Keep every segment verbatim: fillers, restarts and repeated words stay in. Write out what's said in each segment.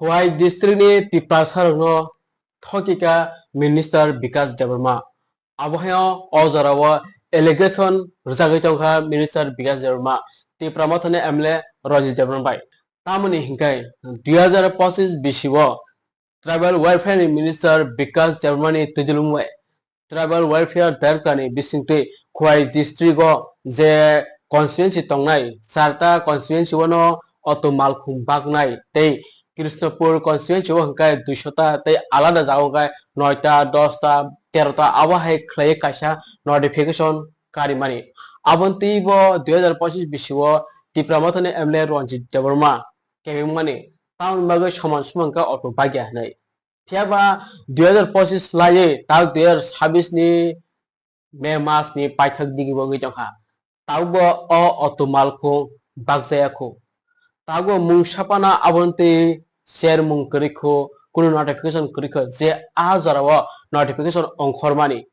Khowai district ni Tiprasa rokno thokika Minister Bikash Debbarma. Abo hai o jorao allegation rwjagwi tongkha Minister Bikash Debbarma, Tipra Mothani M L A Ranjit Debbarma bai. Tamoni hinkhai dui hazar pochis bisio Tribal Welfare ni Minister Bikash Debbarma ni twidulung bai Tribal Welfare Director ni bisingtwi Khowai district o je constituency tongnai, charta constituency o no auto malkhung baknai tei Krishnapur constituency o hwnkhe duisota tei alada jaga o khe noita, dosta, terota abo hai khlaiwi kaisa notification karimani. Aboni twi bo dui hazar pochis bisio Tipra Mothani M L A Ranjit Debbarma kebengmani tamoni bagwi soman soman khe auto bagya hinwi. Phiya ba dui hazar pochis laiwi tak dui hazar sabis ni May mas ni paithak digi bo wngwi tongkha. Tabukbo o auto malkhung bakjaya khu. Tabukbo mungsa phano aboni twi share mung kwrwi khu, kunu notification kwrwi khu je a jorao notification ongkhormani.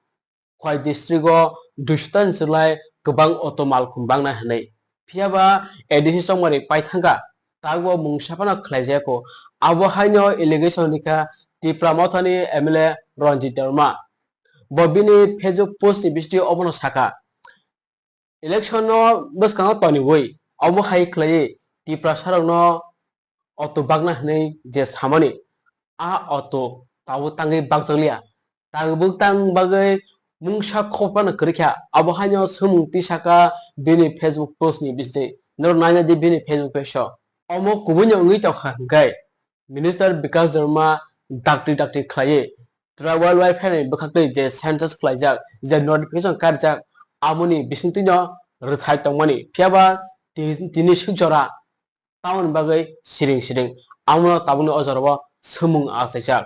Khowai district o duisota ni swlai kwbang auto malkhung baknai hinwi. Phiya ba A D C chongmani paithangkha, tabukbo mungsa phano khlaijaya khu. Abo haino allegation rikha Tipra Mothani M L A Ranjit Debbarma. Bo bini Facebook post ni bisingtwi obono sakha, election no bwskango toniwi omo hai khlaiwi Tiprasa rokno auto bakna hinwi je samani, a auto tabuk tangwi bakjakliya. Tabuk tang bagwi mungsa khopano kwrwikha, abo haino swngmung tisaka bini Facebook post ni bisingtwi. Norok naina di bini Facebook page o. Omo kubuino wngwi tongkha hwnkhe Minister Bikash Debbarma dakti dakti khlaiwi Tribal Welfare ni bwkhaktwi je census khlaijak, je notification karijak, amoni bisingtwino rwthai tongmani. Phiya ba ti-, tini suk jora tamoni bagwi siring siring. Amono tabukni o jorao swngmung achaijak.